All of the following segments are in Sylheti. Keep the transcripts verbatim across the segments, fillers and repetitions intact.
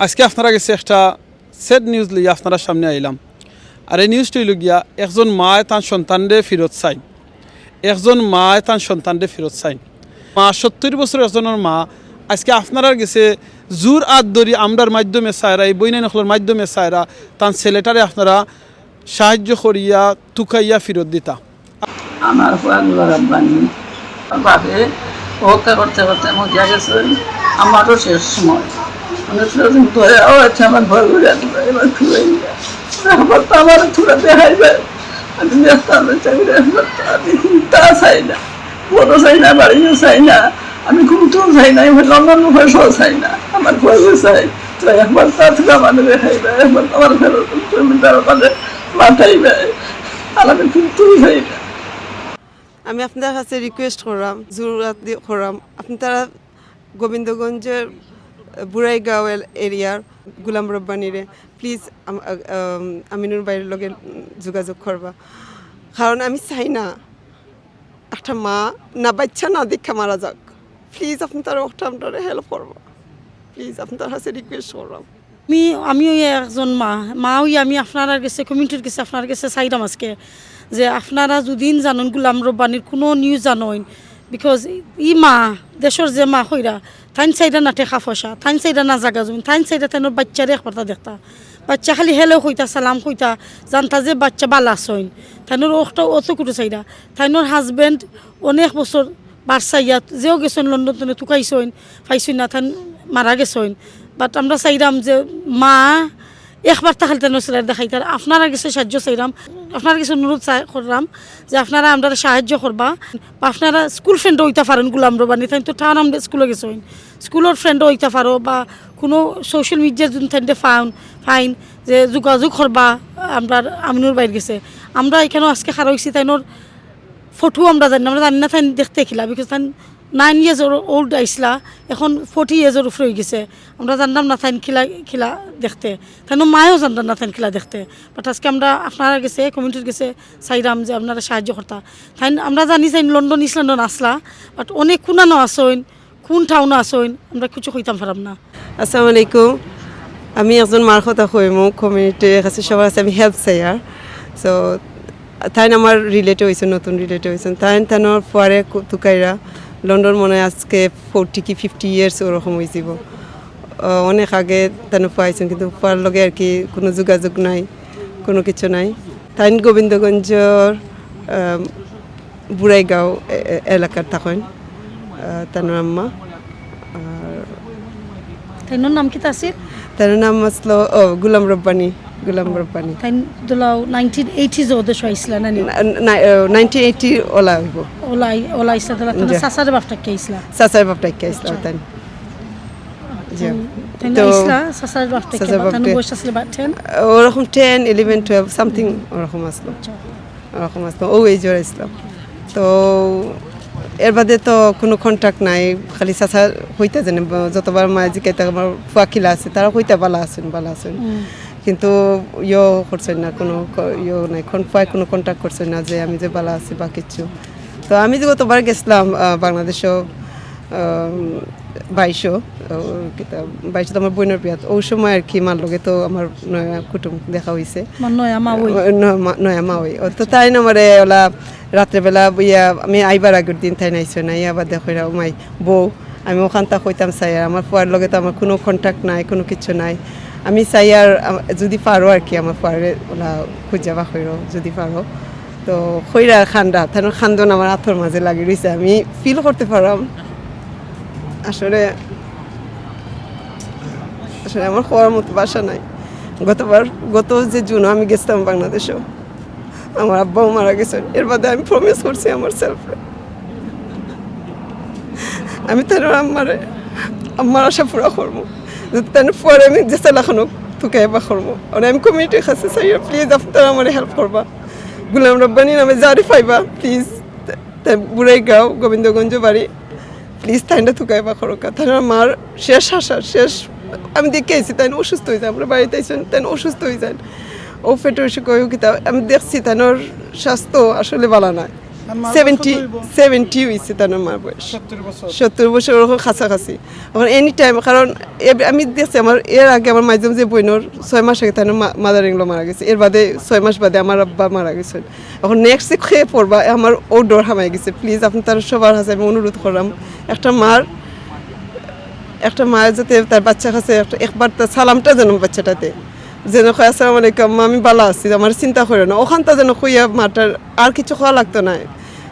আজকে আপনারা গেছে একটা স্যাড নিউজ লইয়া আপনারা সামনে আইলাম। আর এই নিউজটা অইল গিয়া, একজন মায় তান সন্তানরে ফিরত চাইন, একজন মায় তান সন্তানরে ফিরত চাইন। মা, সত্তর বছর একজনের মা, আজকে আপনারার গেছে জোর আত ধরি আমরার মাধ্যমে চাইরা, এই বইনাইন অকলর মাধ্যমে চাইরা, তান ছেলেটারে আপনারা সাহায্য করিয়া তুকাইয়া ফিরত দিতা। আমার ফুয়া গুলাম রব্বানী, বাপে হত্যা করতে করতে মরিয়া গেছে। আমারও শেষ সময়, মানে, সেরকম দয়াও আছে আমার ঘর ঘুরে দিবে, এবার ঘুরে দিবে। একবার তো আমার থুড়া দেখাইবে, আমি দেখতাম না, চাই না, একবার তো আমি তা চাই না, বড় চাই না, বাড়িও চাই না, আমি ঘুমতেও চাই না, আমি লন্ডন পয়সাও চাই না, আমার ঘরও চাই। তো একবার তা থুড়া মানে দেখাইবে, একবার তো আমার ফেরত জমিদার মানে মাতাইবে, আর আমি ঘুমতেও চাই না। আমি আপনার কাছে রিকোয়েস্ট করলাম, জোর আত দি করলাম, আপনারা গোবিন্দগঞ্জের, আহ, বুড়াইগাঁও এল-, এরিয়ার গুলাম রব্বানিরে প্লিজ আম-, আ-, আম-, আমিনুর ভাইর লগে, উম, যোগাযোগ করবা, কারণ আমি চাই না একটা মা না বাচ্চা না দেখা মারা যাক। প্লিজ আপনারা ওটা আপনারা হেল্প করবা, প্লিজ আপনার কাছে রিকোয়েস্ট করলাম। আমি, আমি ওই একজন মা, মা ওই আমি আপনার গেছে, কমিউনিটির গেছে, আপনার গেছে চাইলাম আজকে যে আপনারা যদি জানইন গুলাম রব্বানির কোনো নিউজ জানইন, বিকজ ই মা, দেশর যে মা কইরা, তাইন চাইরা না টেকা পয়সা, তাইন চাইরা না জাগা জমিন, তাইন চাইরা তাইনর বাচ্চারে একবারতা দেখতা। বাচ্চা খালি হেলেও কইতা, সালাম কইতা, জানতা যে বাচ্চা বালা আছইন। তাইনর অখটা অত কুটু চাইরা। তাইনর হাজব্যান্ড অনেক বছর বারসাইয়া, যেও গেছইন লন্ডন তনে তুকাইছইন, পাইছইন না, তাইন মারা গেছইন। বাট আমরা চাইরাম যে মা একবার তাহলে তাইনর ছেলেরে দেখাইতা। আপনারা গেছে সাহায্য চাইরাম, আপনারা গেছে অনুরোধ চাই-, করলাম যে আপনারা আমরারে সাহায্য করবা, বা আপনারা স্কুল ফ্রেন্ডও অইতা পারইন গুলাম রব্বানি, তাইন তো টাউন আমরা স্কুলে গেছইন, স্কুলর ফ্রেন্ডও অইতা পারো, বা কোনো সোশ্যাল মিডিয়ার যদি তাইনরে ফাউন, ফাইন যে যোগাযোগ করবা আমরার আমিনুর ভাইর গেছে। আমরা এখানেও আজকে খাড়া অইছি, তাইনর ফটো আমরা জানি না, আমরা জানি না তাইন দেখতে কিলা, বিকজ তাইন নাইন ইয়ার্স ওল্ড আইসলা, এখন ফর্টি ইয়ার্সর উপরে অই গেছে। আমরা জানলাম না তাইন কিলা, কিলা দেখতে, তাইনর মায়ও জানলাম না তাইন কিলা দেখতে। বাট আজকে আমরা আপনারা গেছে, কমিউনিটির গেছে চাইরাম যে আপনারা সাহায্য করতা। তাইন আমরা জানি তাইন লন্ডন, ইস্ট লন্ডন আছলা, বাট অনেক কুনানো আছইন, কোন টাউনো আছইন, আমরা কিছু কইতাম পারাম না। আসসালামু আলাইকুম। আমি একজন মার কথা কইমু, কমিউনিটির কাছে সবার কাছে আমি হেল্প চাইয়ার। সো তাইন আমার রিলেটিভ অইছইন, নতুন রিলেটিভ অইছইন। তাইন তানর ফুয়ারে কু-, তুকাইরা লন্ডন মনে হয় আজকে ফর্টি কি ফিফটি ইয়ার্স ওরকম অইযিবো। আহ, অনেক আগে তানর ফুয়া আইছইন, কিন্তু ফুয়ার লগে আর কি কোনো যোগাযোগ নাই, কোনো কিছু নাই। তাইন গোবিন্দগঞ্জর, আহ, বুড়াইগাঁও এ-, এ-, এলাকার থাকইন, আহ, তানর আম্মা। আর তাইনর নাম কিতা আছিল? তানর নাম আছিল, ও, গুলাম রব্বানি, গুলাম রব্বানি। তাইন দুলাও নাইনটিন এইটিজ ও দেশো আইসলা না নি? না, না, আহ, নাইনটিন এইটি ওলা অইবো। ওলা আই-, ওলা আইসলা দুলা, তানর জি। চাচার বাপ থাকি আইসলা? চাচার বাপ থাকি আইসলা, আচ্ছা। তাইন। জি। তাইন, তাইন তো আইসলা, চাচার বাপ থাকি, চাচার বাপ তানর থাকি। বয়স আছিল বা টেন? ওরকম টেন, ইলেভেন, টুয়েলভ, সামথিং ওরকম আছিল। আচ্ছা। ওরকম আছিল, ও এই জোর ইসলাম। তো এর বাদে তো কোনো কন্ট্যাক্ট নাই, খালি চাচা কইতা জানে, ব-, যতবার মায়ে জিকাইতা আমার ফুয়া কিলা আছে, তারা কইতা বালা আছইন, বালা আছইন। হুম। কিন্তু ইয়ো করছইন না, কোনো ক-, ইয়ো নাই, কোন ফুয়ায় কোনো কন্ট্যাক্ট করছইন না যে আমি যে বালা আছি বা কিচ্ছু। তো আমি যে গতবার গেছিলাম, আহ, বাংলাদেশো, আহ, বাইশো, আহ, কিতা, বাইশো তো আমার বইনর বিয়াত, ওই সময় আর কি মার লগে তো আমার নয়া কুটুম দেখা অইছে। আমার নয়া মা ওই। আহ, ন-, মা-, নয়া মা ওই। ও তো তাইন আমারে ওলা রাত্রেবেলা বইয়া, আমি আইবার আগের দিন তাইন আইছইন, আইয়া আবার দেখইরা, "ও মাই, বউ, আমি ওখানতা কইতাম চাইয়ার, আমার ফুয়ার লগে তো আমার কোনো কন্ট্যাক্ট নাই, কোনো কিচ্ছু নাই। আমি চাইয়ার, আম-, যদি পারো আর কি আমার ফুয়ারে ওলা খুঁজা বার করো, যদি পারো।" তো কইরা কান্দরা, তানর কান্দন আমার আতর মাঝে লাগি রইছে, আমি ফিল করতে পাররাম। আসলে, আসলে আমার কওয়ার মতো ভাষা নাই। গতবার, গত যে জুনো আমি গেছিলাম বাংলাদেশো, আমার আব্বাও মারা গেছইন। এর বাদে আমি প্রমিস করছি আমার সেলফরে, আমি তানর আম্মারে, আম্মার আশা পুরা করমু, যাতে তানর ফুয়ারে আমি যেছা লাখান অউক তুকাইয়া বার করমু। আর আমি কমিউনিটির কাছে চাইয়ার, প্লিজ আপনারা আমারে হেল্প করবা। গুলাম রব্বানি নামে যারে পাইবা, প্লিজ, তা-, তাইন বুড়াইগাঁও, গোবিন্দগঞ্জ বাড়ি, প্লিজ তাইনরে তুকাইয়া বার করউক্কা। তানর মার শেষ আশা, শেষ, আমি দেখিয়া আইছি, তাইন অসুস্থ অইযাইন, আমরা বাড়িত আইছইন, তাইন অসুস্থ অইযাইন। ও পেটর অসুখ অয় কিতা, আমি দেখছি তানর স্বাস্থ্য আসলে বালা নায়। সেভেন্টি, সেভেন্টি অইছে তান মার বয়স। সত্তর বছর। সত্তর বছর ওরকম কাছাকাছি। এখন এনি টাইম, কারণ এব-, আমি দেখছি আমার এর আগে আমার মাইজম যে বইনর ছয় মাস আগে তান মা-, মাদার ইন ল মারা গেছে, এর বাদে ছয় মাস বাদে আমার আব্বা মারা গেছে। এখন নেক্সট যে কে পড়বা, আমার ও ডর হামাই গেছে। প্লিজ, আপনি তার সবার কাছে আমি অনুরোধ করলাম, একটা মার, একটা মায়ের যাতে তার বাচ্চার কাছে একটা, একবার তার সালামটা যেন বাচ্চাটাতে যেন কয়, "আসসালামু আলাইকুম, আম্মা, আমি ভালা আছি, আমার চিন্তা করিও না।" ওখানটা যেন কইয়া মাটার আর কিছু কওয়া লাগতো না।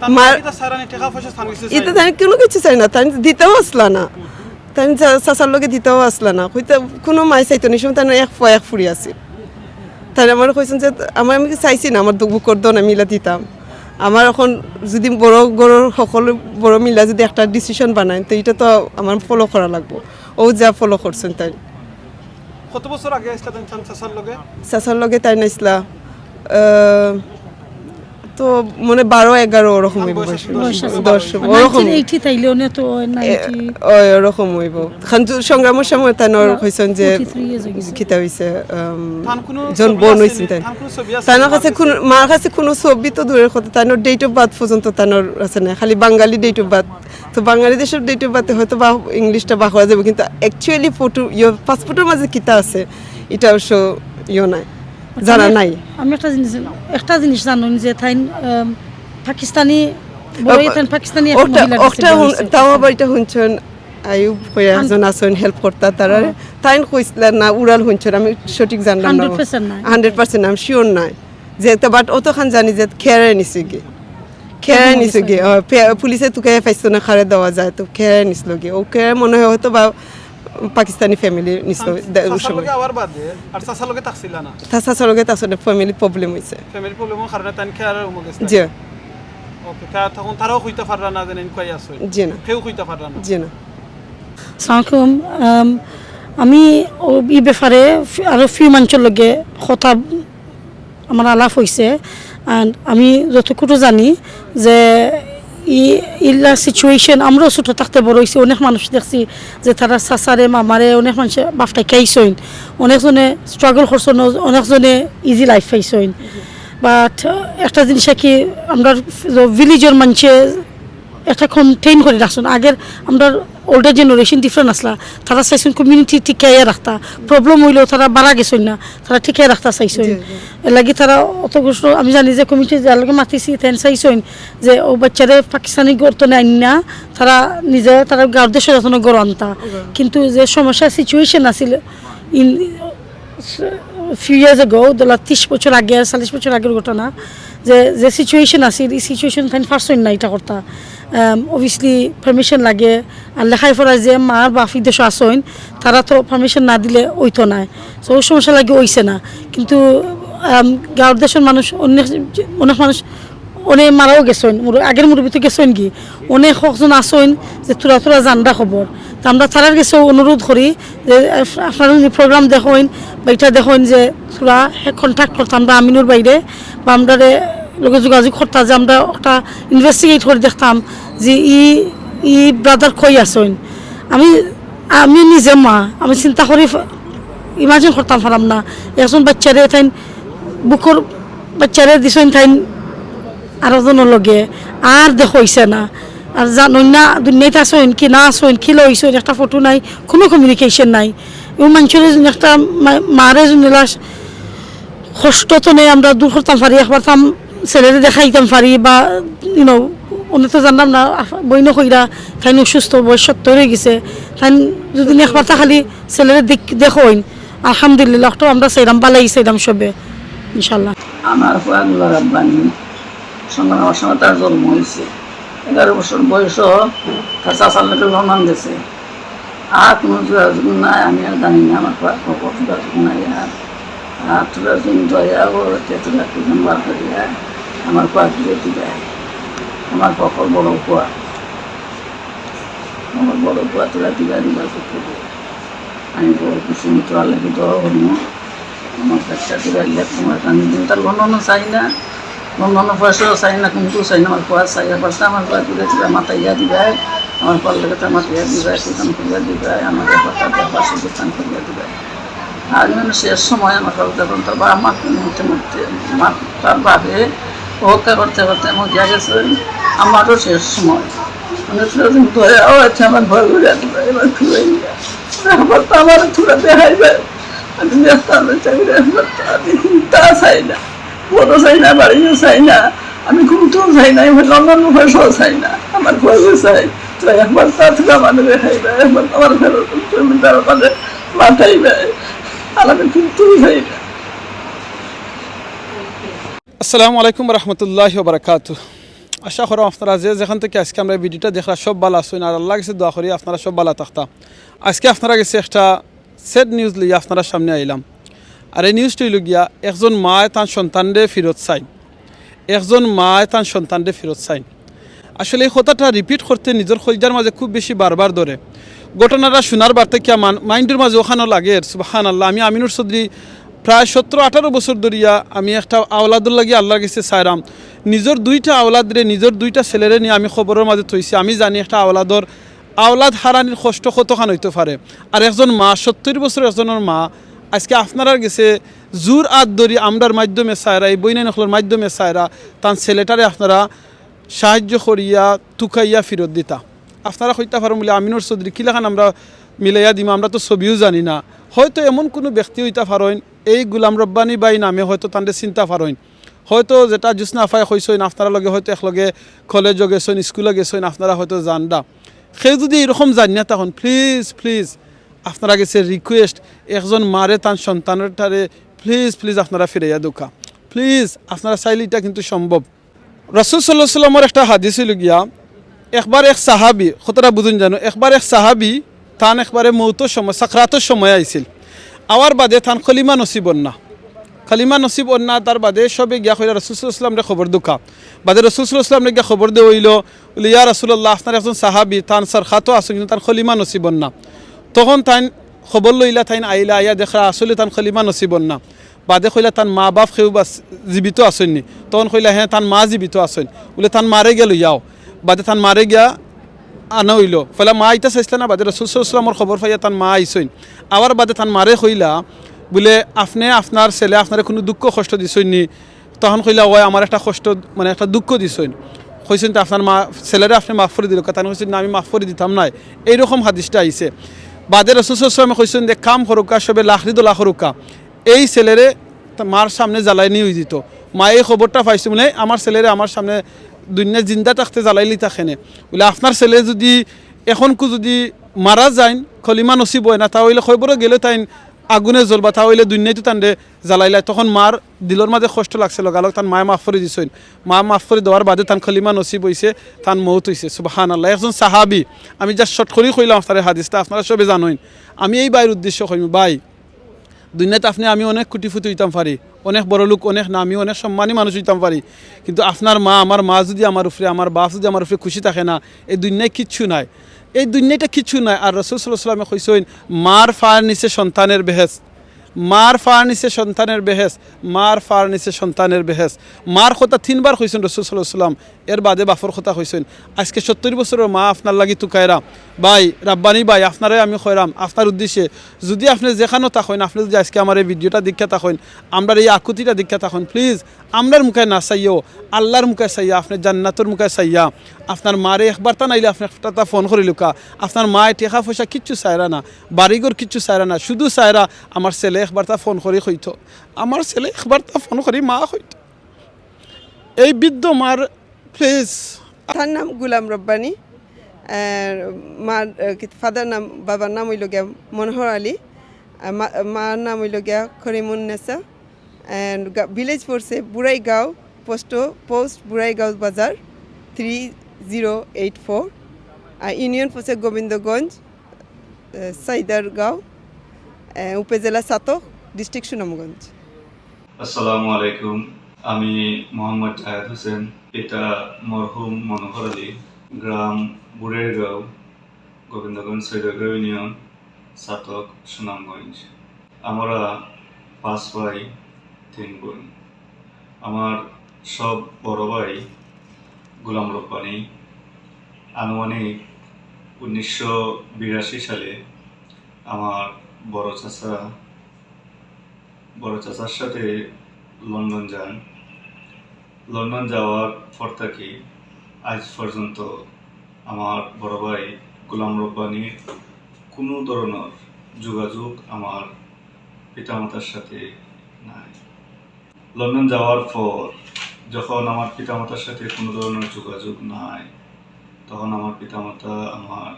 তার মার মানে কি তার সারানি টেকা পয়সা স্থান কিছু ইতা চাই? তাই কোনো কিছু চাই না, তাই দিতেও আসলা না, তাই চা-, চাচার লগে দিতেও আসলা না, কইতে কোনো মাই চাইতো না, এই সময় তাই এক ফুয়া এক ফুড়ি আছে। তাই আমার কইছেন যে, "আমার, আমি কি চাইছি না আমার দু-, বুকর দন আমি ইলা দিতাম। আমার এখন যদি বড় ঘরর সকল বড় মিলা যদি একটা ডিসিশন বানায়, তো এটা তো আমার ফলো করা লাগবো।" ও যা ফলো করছেন তাই। কত বছর আগে আসলা তাই চান চাচার লগে? চাচার লগে তাই নাইসলা, আহ, তো মানে বারো এগারো ওরকম অইব বয়স বয়স। আছে দশ বয়স আছে। দশ, মানে ওরকম। নাইনটিন এইটি তাইলে উনি তো এ, নাইনটি ওই ওরকম অইব। খান সংগ্রামর সময় তাই নর না, কইছেন যে forty three years হয়ে গেছে। কিতা হইছে, আম, তান কোনো জন ছবি বন আছে হইছেন নি? তাই। তান কোনো ছবি আছে তানোর নি? কাছে মার কোন, কাছে? মার কাছে কোনো ছবি তো দূরের কথা, তানোর ডেট অফ বার্থ পর্যন্ত তানোর আছে না, খালি বাঙালি ডেট অফ বার্থ। তো বাংলাদেশের ডেট অফ বার্থে হয়তো বা ইংলিশটা বাহরা যাবে, কিন্তু অ্যাকচুয়ালি ফটো, ইয়ে, পাসপোর্টের মাঝে কিতা আছে, এটা অবশ্য ইয়ে নাই, আচ্ছা, জানা আমি, নাই। আমি একটা জিনিস, একটা জিনিস জানুন যে তাইন, আম, পাকিস্তানি, বড় অ-, ইয়ে তাইন পাকিস্তানি এক ওটা, মহিলার ওটা কাছে হুন-, বলছে। তাও আবার এটা হুনছেন, আইয়ুব কইয়া আম-, একজন আছেন, হেল্প করতা তারারে। হ্যাঁ। তাইন কইছিলেন না, উড়াল হুনছেন, আমি সঠিক জানলাম না। হান্ড্রেড পার্সেন্ট নাই। হান্ড্রেড পার্সেন্ট আমি শিওর নাই। যে তো, but অতখান জানি যে খেয়ারে নিছে গি। খেয়ারে খেয়ারে নিছে নিছে গি। গি। ও, পে-, পুলিশে তুকাইয়া পাইছে না, খারে দেওয়া যায়, তো খেয়ারে নিছিল গি। ও খেয়ারে মনে হয় হয়তো বা পাকিস্তানি ফ্যামিলি নিছিল চাচা-, দে-, ওই চাচার সময়। লগে আওয়ার বাদে আর চাচার লগে থাকছিলা না? তা চাচার লগে তার সাথে ফ্যামিলি প্রবলেম হইছে। ফ্যামিলি প্রবলেমর কারণে তাইন খেয়ারে রুমো গেছে? জি। ওকে, তা-, তখন তারাও কইতা পাররা না যে ইনকোয়ারি আছে? জি না। কেউ কইতা পাররা না? জি না। আসসালামু আলাইকুম। আম, আমি ও, ই ব্যাপারে ফি-, আরো ফিউ মানষর লগে কথা আমার আলাপ হইছে। And আমি যতটুকু জানি যে ই-, ইলা সিচুয়েশন, আমরাও ছোট থাকতে বড় হইছি, অনেক মানুষ দেখছি যে তারা চাচারে, মামারে, অনেক মানুষে বাফটাই খাইছইন, অনেকজনে স্ট্রাগল করছইন, অনেকজনে ইজি লাইফ পাইছইন। বাট একটা জিনিস কি, আমরা ভিলেজর মানুষে একটা কন্টেইন করি রাখছইন। আগের আমরা ওল্ডার জেনারেশন ডিফারেন্ট আসলা, তারা চাইছইন কমিউনিটি টিকাইয়া রাখতা, প্রবলেম হইলেও তারা বাড়া গেছইন না, তারা টিকাইয়া রাখতা চাইছইন। জি, জি। এর লাগি তারা অত কষ্ট, আমি জানি যে কমিটি যার লগে মাতিছি, তেন চাইছইন যে ও বাচ্চারে পাকিস্তানি গড় তো নেন না, তারা নিজে তারা গাঁওর দেশে যত্ন গড় আনতা। জি। কিন্তু যে সমস্যা সিচুয়েশন আছিল, in few years ago, Dharla ত্রিশ বছর আগে, চল্লিশ বছর আগের ঘটনা, যে, যে সিচুয়েশন আছিল, এই সিচুয়েশন তাইন পারছইন না এটা করতা। অবভিয়াসলি পারমিশন লাগে, আর লেখাই পড়ায় যে মার বাপ বিদেশো আছইন, তারা তো পারমিশন না দিলে অইতো নায়। তো ওই সমস্যা লাগে অইছে না, কিন্তু আম, গাঁওর দেশর মানুষ, অনেক, অনেক মানুষ অনেক মারাও গেছইন, মুর-, আগের মুরব্বি তো গেছইন কি, অনেক কয়েকজন আছইন যে থুড়া থুড়া জানরা খবর। তো আমরা তারার গেছেও অনুরোধ করি যে আপ-, আপনারা যদি প্রোগ্রাম দেখইন বা এটা দেখইন যে থুড়া কন্ট্যাক্ট করতা আমরা আমিনুর বাইরে বা আমরারে লগে যোগাযোগ করতা যে আমরা একটা ইনভেস্টিগেট করি দেখতাম যে ই, ই ব্রাদার কই আছইন। আমি, আমি নিজে মা, আমি চিন্তা করি ফ-, ইমাজিন করতাম পারাম না। একজন বাচ্চারে তাইন বুকর বাচ্চারে দিছইন তাইন আরো জনর লগে, আর দেখা অইছে না। আর জানইন না দুনিয়াত আছইন কি না আছইন, কি লইছইন, একটা ফটো নাই, কোনো কমিউনিকেশন নাই। এবং মানুষের জন্য একটা মা-, মারে জন্য লাশ কষ্ট তো নেই, আমরা দূর করতাম পারি, একবার তাম ছেলেরে দেখাইতাম পারি বা, ইউ নো, অনে তো জানলাম না, আফ-, বইন কইরা, তাইন অসুস্থ, বয়স সত্তর হয়ে গেছে, তাইন যদি একবার তা খালি ছেলেরে দেখ-, দেখইন, আলহামদুলিল্লাহ, তো আমরা চাইলাম, বালাই চাইলাম সবে, ইনশাল্লাহ। আমার ফুয়া আব্দুল্লাহ রাব্বানি, সঙ্গে আমার সঙ্গে তার জন্ম হয়েছে। এগারো বছর বয়স, তার চাচার লগে লন্ডন গেছে। আর কোনো যোগাযোগ নাই, আমি আর জানি না, আমার ফুয়ার খবর যোগাযোগ নাই আর। আর তোরা যদি দয়া করো, তে তোরা একটু নাম্বার করিয়া আমার ফুয়ারে দিবায়। আমার ফুয়ার বড় ফুয়া, আমার বড় ফুয়া তোরা দিবা, দিবা করতে। আমি বড় কিছু তোরা লাগে দোয়া করবো। আমার বাচ্চা তোরা ইয়া তোমার আমি দিন তার লন্ডনও চাই না, লন্ডনও পয়সাও চাই না, কিন্তু চাই না, আমার ফুয়া চাই, আর পাশে আমার ফুয়া তোরা তোরা মাতাইয়া দিবায়, আমার ফুয়ার লগে তোরা মাতাইয়া দিবায়, সুতান করিয়া দিবায়, আমার ব্যাপারটা ব্যাপার সুতান করিয়া দিবায়। আর মানে শেষ সময় আমার বাবা যখন তার বাবা মারতে মারতে মারতে মার-, তার বাপে অপেক্ষা করতে করতে মরিয়া গেছে। আমারও শেষ সময়। মানে, সেরকম দয়াও আছে, আমার ভয় করে আছে, এবার ফিরে নিয়ে। একবার তো আমার থুড়া দেখাইবে, আমি দেখতাম না চাই না, একবার তো আমি তা চাই না, বড় চাই না, বাড়িও চাই না, আমি ঘুমতেও চাই না, আমি লন্ডন পয়সাও চাই না, আমার ভয় চাই। তো একবার তা থুড়া মানে দেখাইবে, একবার তো আমার ফেরত জমিদার মানে মাথাইবে, আর আমি ঘুমতেও চাই না। আসসালামু আলাইকুম রহমতুল্লাহ বারাকাতু। আশা করি আপনারা যে যেখান থেকে আজকে আমরা এই ভিডিওটা দেখরা সব ভালা আছইন, আর আল্লাহর কাছে দোয়া করি আপনারা সব ভালা থাকতা। আজকে আপনারা গেছে একটা স্যাড নিউজ লইয়া আপনারা সামনে আইলাম। আর এই নিউজটা অইল গিয়া, একজন মায় তান সন্তানরে ফিরত চাইন, একজন মায় তান সন্তানরে ফিরত চাইন। আসলে এই কথাটা রিপিট করতে নিজর কলজার মাঝে খুব বেশি বারবার ধরে। ঘটনাটা শোনার বার থেকে মাইন্ডর মাঝে ওখানো লাগে, সুবহানাল্লাহ। আমি আমিনুর চৌধুরী, প্রায় সতেরো আঠারো বছর ধরিয়া আমি একটা আওলাদর লাগি আল্লাহর গেছে চাইরাম। নিজর দুইটা আওলাদরে, নিজর দুইটা ছেলেরে নিয়া আমি কবরর মাঝে থইছি। আমি জানি একটা আওলাদর, আওলাদ হারানির কষ্ট কতখান অইতো পারে। আর একজন মা, সত্তইর বছর একজনর মা, আজকে আপনারার গেছে জোর আত ধরি আমরার মাধ্যমে চাইরা, এই বইনাইন অকলর মাধ্যমে চাইরা, তান ছেলেটারে আপনারা সাহায্য করিয়া তুকাইয়া ফিরত দিতা। আপনারা কইতা পারইন বুলে, "আমিনুর চৌধুরী, কিলাখান আমরা মিলাইয়া দিমু, আমরা তো ছবিও জানি না।" হয়তো এমন কুনু ব্যক্তি অইতা পারইন, এই গুলাম রব্বানী ভাই নামে হয়তো তানরে চিনতা পারইন। হয়তো যেটা জোসনা আফায় কইছইন, আপনারা লগে হয়তো একলগে কলেজও গেছইন, স্কুলও গেছইন, আপনারা হয়তো জানরা। কেউ যদি এইরকম জানিয়া থাকইন, প্লিজ, প্লিজ, আপনারা গেছে রিকোয়েস্ট, একজন মারে তান সন্তানটারে প্লিজ, প্লিজ আপনারা ফিরাইয়া দেউক্কা। প্লিজ, আপনারা চাইলে ইটা কিন্তু সম্ভব। রাসুল সাল্লাল্লাহু আলাইহি ওয়াসাল্লামর একটা হাদিস অইল গিয়া, একবার এক সাহাবি, কথাটা বুঝইন জানো, একবার এক সাহাবি তান একবারে মৌতর সময়, সাকরাতর সময় আইছিল। আওয়ার বাদে তান কলিমা নসিব অর না। কলিমা নসিব অর না, তার বাদে সবে গিয়া কইলা রাসুল সাল্লাল্লাহু আলাইহি ওয়াসাল্লামরে খবর দেউক্কা। বাদে রাসুল সাল্লাল্লাহু আলাইহি ওয়াসাল্লামরে গিয়া খবর দেওয়া অইল, বলে, "ইয়া রাসুলাল্লাহ, আপনার একজন সাহাবি, তান সাকরাতো আছে, কিন্তু তান কলিমা নসিব অর না।" তখন তাইন খবর লইলা, তাইন আইলা, আইয়া দেখরা আসলে তান কলিমা নসিব অর না। বাদে কইলা, "তান মা বাপ কেউ বাচ-, জীবিত আছইন নি?" তখন কইলা, "হ্যাঁ, তান মা জীবিত আছইন।" বুলে, "তান মারে গিয়া লইয়া আও।" বাদে তান মারে গিয়া আনা অইল। পয়লা মা আইতা চাইছলা না, বাদে রাসুল সাল্লাল্লাহু আলাইহি ওয়াসাল্লামর খবর পাইয়া তান মা আইছইন। আবার বাদে তান মারে কইলা, বুলে, "আপনে আপনার ছেলে আপনারে কুনু দুঃখ কষ্ট দিছইন নি?" তখন কইলা, "অয় আমার একটা কষ্ট, মানে একটা দুঃখ দিছইন।" কইছইন, "তে আপনার মা, ছেলেরে আপনে মাফ করি দিলাউক্কা।" তাইন কইছইন, "না, আমি মাফ করি দিতাম নায়।" এইরকম হাদিসটা আইছে। বাদে রাসুল সাল্লাল্লাহু আলাইহি ওয়াসাল্লামে কইছইন যে, "কাম করউক্কা, সবে লাকড়ি দলা করউক্কা।" এই ছেলেরে তা মার সামনে জ্বালাইনি অইযিতো। মায়ে এই খবরটা পাইছে, বুলে, "আমার ছেলেরে আমার সামনে দুনিয়াত জিন্দা থাকতে জ্বালাইলিতা কেনে?" বুলে, "আপনার ছেলে যদি এখনকু যদি মারা যাইন, কলিমা নসিব অয় না, তা অইলে কবরো গেলে তাইন আগুনে জ্বলবা, তা অইলে দুনিয়াত তো তানরে জ্বালাইলা।" তখন মার দিলর মাঝে কষ্ট লাগছে, লগালগ তান মায়ে মাফ করি দিছইন। মা মাফ করি দেওয়ার বাদে তান কলিমা নসিব অইছে, তান মউত অইছে। সুবহানাল্লাহ। একজন সাহাবি, আমি just short করি কইলাম আপনারে হাদিসটা, আপনারা সবে জানইন। আমি এই ভাইর উদ্দেশ্য কইমু, ভাই, দুনিয়াত আপনে আমি অনেক কোটিপতি অইতাম পারি, অনেক বড় লোক, অনেক নামী, অনেক সম্মানী মানুষ অইতাম পারি, কিন্তু আপনার মা, আমার মা যদি আমার উপরে, আমার বাপ যদি আমার উপরে খুশি থাকে না, এই দুনিয়ায় কিচ্ছু নাই। এই দুনিয়াটা কিচ্ছু নাই। আর রাসুল সাল্লাল্লাহু আলাইহি ওয়াসাল্লামে কইছইন, "মার পার নিচে সন্তানের বেহেশত, মার পার নিচে সন্তানের বেহেশত, মার পার নিচে সন্তানের বেহেশত।" মার কথা তিনবার কইছইন রাসুল সাল্লাল্লাহু আলাইহি ওয়াসাল্লাম। এর বাদে বাপর কথা কইছইন। আজকে সত্তইর বছরর মা আপনার লাগি তুকাইরা। ভাই, রাব্বানি ভাই, আপনারে আমি কইরাম, আপনার উদ্দেশ্যে, যদি আপনে যেখানো থাকইন, আপনে যদি আজকে আমার এই ভিডিওটা দেখিয়া থাকইন, আমরার এই আকুতিটা দেখিয়া থাকইন, প্লিজ, আমরার মুখায় না চাইয়াও, আল্লার মুখায় চাইয়া, আপনে জান্নাতর মুখায় চাইয়া, আপনার মারে একবারতা নাইলে আপনে একবারতা ফোন করিলাউক্কা। আপনার মায় টেকা পয়সা কিচ্ছু চাইরা না, বাড়িঘর কিচ্ছু চাইরা না, শুধু চাইরা আমার ছেলে একবারতা ফোন করি কইতো, আমার ছেলে একবারতা ফোন করি মা কইতো। এই বৃদ্ধ মার, প্লিজ। তার নাম গুলাম রব্বানি। আর মার, আহ, কি, ফাদার নাম, বাবার নাম অইল গিয়া মনোহর আলী। আর মা-, মার নাম অইল গিয়া করিমুন্নেসা। And গা-, ভিলেজ পড়ছে বুড়াইগাঁও, পোস্ট, পোস্ট বুড়াইগাঁও বাজার, থ্রি জিরো এইট ফোর। আর ইউনিয়ন পড়ছে গোবিন্দগঞ্জ, আহ, সাইদারগাঁও, আহ, উপজেলা ছাতক, ডিস্ট্রিক্ট সুনামগঞ্জ। আসসালামু আলাইকুম। আমি মোহাম্মদ জাহেদ হোসেন, পিতা মরহুম মনোহর আলী, গ্রাম বুড়েরগাঁও, গোবিন্দগঞ্জ সৈদাগাঁও ইউনিয়ন, ছাতক সুনামগঞ্জ। আমরা পাঁচ ভাই, তিন বোন। আমার সব বড় ভাই গোলাম রব্বানী আনুমানিক উনিশশো বিরাশি সালে আমার বড় চাচা বড় চাচার সাথে লন্ডন যান। লন্ডন যাওয়ার পর থাকি আইজ পর্যন্ত আমার বড় ভাই গোলাম রব্বানির কুনু ধরনর যোগাযোগ আমার পিতামাতার সাথে নাই। লন্ডন যাওয়ার পর যখন আমার পিতামাতার সাথে কুনু ধরনর যোগাযোগ নাই, তখন আমার পিতামাতা আমার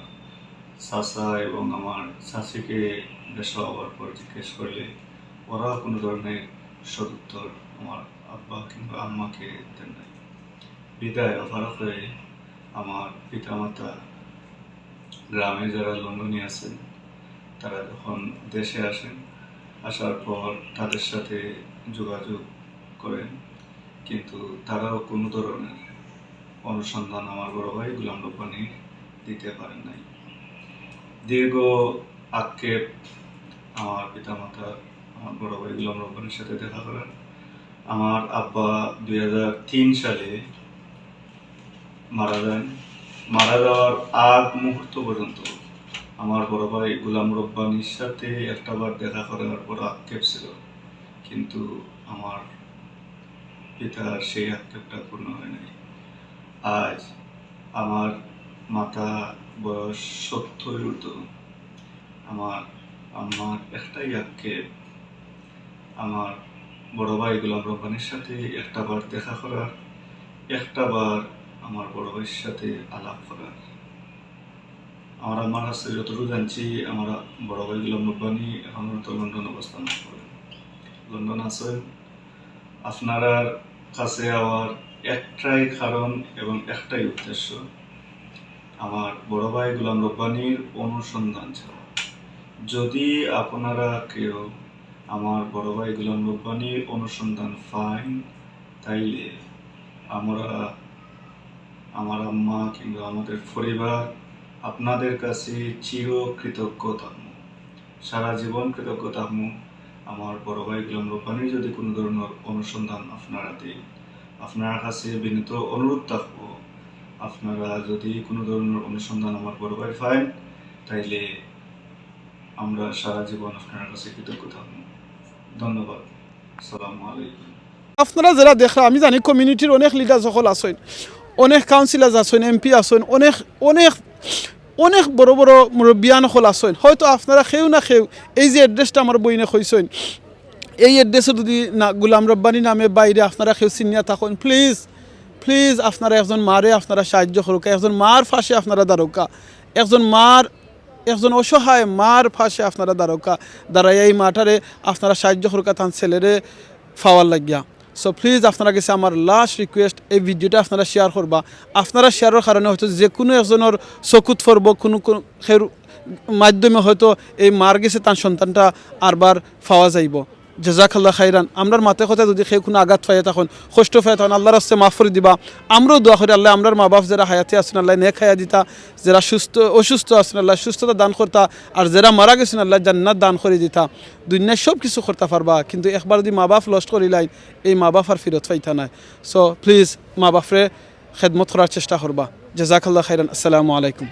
চাচা এবং আমার চাচিকে দেশো আওয়ার পর জিজ্ঞেস করলে ওরা কুনু ধরনর সদুত্তর আমার আব্বা কিংবা আম্মাকে দেন নাই। বিদায় অপারক হয়ে আমার পিতামাতা গ্রামে যারা লন্ডনে আছেন, তারা যখন দেশে আসেন, আসার পর তাদের সাথে যোগাযোগ করেন, কিন্তু তারাও কুনু ধরনর অনুসন্ধান আমার বড় ভাই গোলাম রব্বানি দিতে পারেন নাই। দীর্ঘ আক্ষেপ আমার পিতামাতা আমার বড় ভাই গোলাম রব্বানির সাথে দেখা করার। আমার আব্বা দুই হাজার তিন সালে মারা যান। মারা যাওয়ার আগ মুহূর্ত পর্যন্ত আমার বড় ভাই গোলাম রব্বানির সাথে একটা বার দেখা করার বড় আক্ষেপ ছিল, কিন্তু আমার পিতার সেই আক্ষেপটা পূর্ণ হয় নাই। আজ আমার মাতা বয়স সত্তর ঊর্ধ্ব। আমার আম্মার একটাই আক্ষেপ, আমার বড় ভাই গোলাম রব্বানির সাথে একটা বার দেখা করার, একটা বার আমার বড় ভাইয়ের সাথে আলাপ করার। আমার আম্মার কাছে যতটুকু জানছি, আমার বড় ভাই গোলাম রব্বানি এখন পর্যন্ত লন্ডন অবস্থান করেন। লন্ডন আছেন। আপনারার কাছে আওয়ার একটাই কারণ এবং একটাই উদ্দেশ্য, আমার বড় ভাই গোলাম রব্বানির অনুসন্ধান চাওয়া। যদি আপনারা কেউ আমার বড় ভাই গোলাম রব্বানির অনুসন্ধান পাইন, তাইলে আমরা, আমার আম্মা কিংবা আমাদের পরিবার আপনাদের কাছে চির কৃতজ্ঞ থাকবো, সারা জীবন কৃতজ্ঞ থাকবো। আমার বড় ভাই গোলাম রব্বানির যদি কুনু ধরনর অনুসন্ধান আপনারা দেন, আপনারার কাছে বিনীত অনুরোধ থাকবো, আপনারা যদি কুনু ধরনর অনুসন্ধান আমার বড় ভাই পাইন, তাইলে আমরা সারা জীবন আপনারার কাছে কৃতজ্ঞ থাকবো। ধন্যবাদ। আসসালামু আলাইকুম। আপনারা যেরা দেখরা, আমি জানি কমিউনিটির অনেক লিডার অকল আছইন, অনেক কাউন্সিলার আছইন, এমপি আছইন, অনেক, অনেক, অনেক বড় বড় মুরব্বিয়ান অকল আছইন। হয়তো আপনারা কেউ না কেউ এই যে অ্যাড্রেসটা আমার বইনে কইছইন, এই অ্যাড্রেসে যদি না, গোলাম রব্বানি নামে বাইরে আপনারা কেউ চিনিয়া থাকইন, প্লিজ, প্লিজ আপনারা একজন মারে আপনারা সাহায্য করুকা, একজন মার পাশে আপনারা দাঁড়াউকা, একজন মার, একজন অসহায় মার পাশে আপনারা দাঁড়াউকা, দাঁড়াইয়া এই মাটারে আপনারা সাহায্য করুকা, তান ছেলেরে পাওয়ার লাগিয়া। সো প্লিজ, আপনারা গেছে আমার লাস্ট রিকোয়েস্ট, এই ভিডিওটা আপনারা শেয়ার করবা। আপনারা শেয়ারর কারণে হয়তো যে কুনু একজনর চকুত পড়বো, কুনু কুনু কেউর মাধ্যমে হয়তো এই মার গেছে তান সন্তানটা আরবার পাওয়া যাইবো। জাজাকাল্লাহ খাইরান। আমরার মাতে কথা যদি কেউ কুনু আঘাত পাইয়া থাকইন, কষ্ট পাইয়া থাকইন, আল্লাহর রাস্তায় মাফ করি দিবা। আমরাও দোয়া করি, আল্লাহ আমরার মা বাপ যেরা হায়াতে আছইন, আল্লাহ নেক হায়াত দিতা, যেরা সুস্থ, অসুস্থ আছইন, আল্লাহ সুস্থতা দান করতা, আর যেরা মারা গেছইন, আল্লাহ জান্নাত দান করি দিতা। দুনিয়ায় সব কিছু করতা পারবা, কিন্তু একবার যদি মা বাপ লস্ট করিলাইন, এই মা বাপ আর ফিরত পাইতা নায়। সো প্লিজ, মা বাপরে খেদমত করার চেষ্টা করবা। জাজাকাল্লাহ খাইরান। আসসালামু আলাইকুম।